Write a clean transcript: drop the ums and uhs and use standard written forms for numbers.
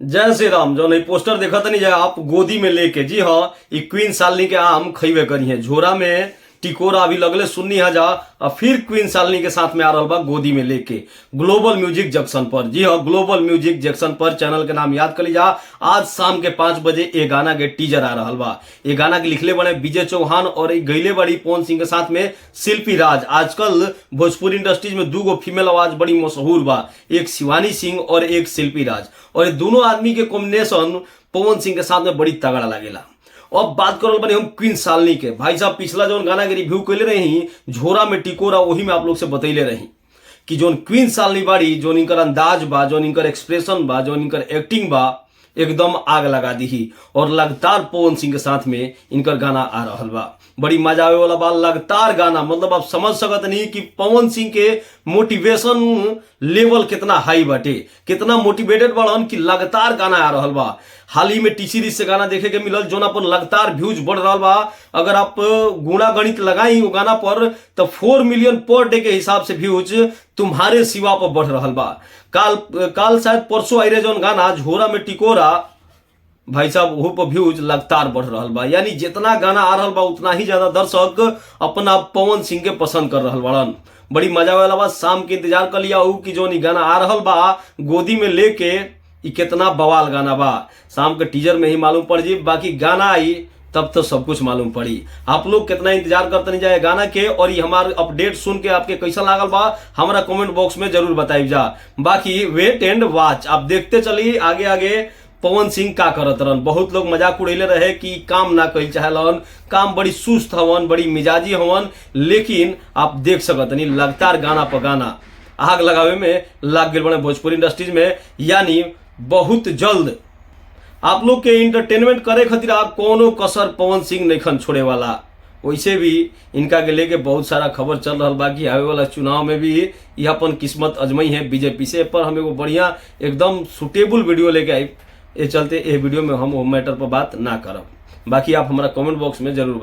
जय श्री राम। जौन पोस्टर देखत नहीं जाए आप गोदी में लेके, जी हाँ, ई क्वीन शालिनी के आम खइबे करी है। झोरा में टिकोरा अभी लगले सुन्नी है जा और फिर क्वीन शालिनी के साथ में आ रहा बा गोदी में लेके ग्लोबल म्यूजिक जंक्शन पर। जी हाँ, ग्लोबल म्यूजिक जंक्शन पर चैनल के नाम याद कर लीजा। आज शाम के 5 बजे ये गाना के टीजर आ रहा बा। ये गाना के लिखले बने विजय चौहान और ये गैले बड़ी पवन सिंह के साथ में शिल्पी राज। आजकल भोजपुरी इंडस्ट्रीज में दूगो फीमेल आवाज बड़ी मशहूर बा, एक शिवानी सिंह और एक शिल्पी राज, और ये दोनों आदमी के कॉम्बिनेशन पवन सिंह के साथ में बड़ी तगड़ा लागेला। अब बात करल बनी हम क्वीन शालिनी के। भाई साहब पिछला जौन गाना के रिव्यू कैले रही झोरा में टिकोरा, वही में आप लोग से बतैले रही कि जौन क्वीन शालिनी बाड़ी, जौन इनकर अंदाज बा, जौन इनकर एक्सप्रेशन बा, जौन इनकर एक्टिंग बा, एकदम आग लगा दी। और लगातार पवन सिंह के साथ में इनकर गाना आ रहा बा, बड़ी मजा आवे वाला बा। लगातार गाना, मतलब आप समझ सकत नहीं कि पवन सिंह के मोटिवेशन लेवल कितना हाई बाटे, कितना मोटिवेटेड बाड़न कि लगातार गाना आ रहा बा। हाल ही में टी सीरीज से गाना देखे के मिलल जोना पर लगातार व्यूज बढ़ रहा बा। अगर आप गुणा गणित लगाई वो गाना पर तो 4 मिलियन पर डे के हिसाब से व्यूज तुम्हारे सिवा पर बढ़ रहा बा। काल काल शायद परसों आई रहे जौन गाना झोरा में टिकोरा, भाई साहब वहू पर व्यूज लगातार बढ़ रहा बा। यानी जितना गाना आ रहा बा उतना ही ज्यादा दर्शक अपना पवन सिंह के पसंद कर रहा बाड़न। बड़ी मजा वाला बा। शाम के इंतजार कर लिया कि जौन गाना आ रहा बा गोदी में लेके, ई कितना बवाल गाना बा। शाम के टीजर में ही मालूम पड़ जी, बाकी गाना आई तब तो सब कुछ मालूम पड़ी। आप लोग कितना इंतजार करते नहीं जाए गाना के, और ये हमारे अपडेट सुन के आपके कैसा लागल बा हमारा कमेंट बॉक्स में जरूर बताई जा। बाकी वेट एंड वॉच, आप देखते चली आगे आगे पवन सिंह का करत रहन। बहुत लोग मजाक उड़ैले रहे कि काम ना कही चाहलन, काम बड़ी सुस्त हवन, बड़ी मिजाजी हवन, लेकिन आप देख सकत नहीं लगातार गाना पर गाना आग लगावे में लाग गए बने भोजपुरी इंडस्ट्रीज में। यानी बहुत जल्द आप लोग के इंटरटेनमेंट करे खातिर आप कोनो कसर पवन सिंह नइखन छोड़े वाला। वैसे भी इनका के लेके बहुत सारा खबर चल रहा बा कि आवे वाला चुनाव में भी यह अपन किस्मत अजमई है बीजेपी से। पर हम एगो बढ़िया एकदम सुटेबल वीडियो लेके आई, ये चलते ये वीडियो में हम वो मैटर पर बात ना करब। बाकी आप हमारा कमेंट बॉक्स में जरूर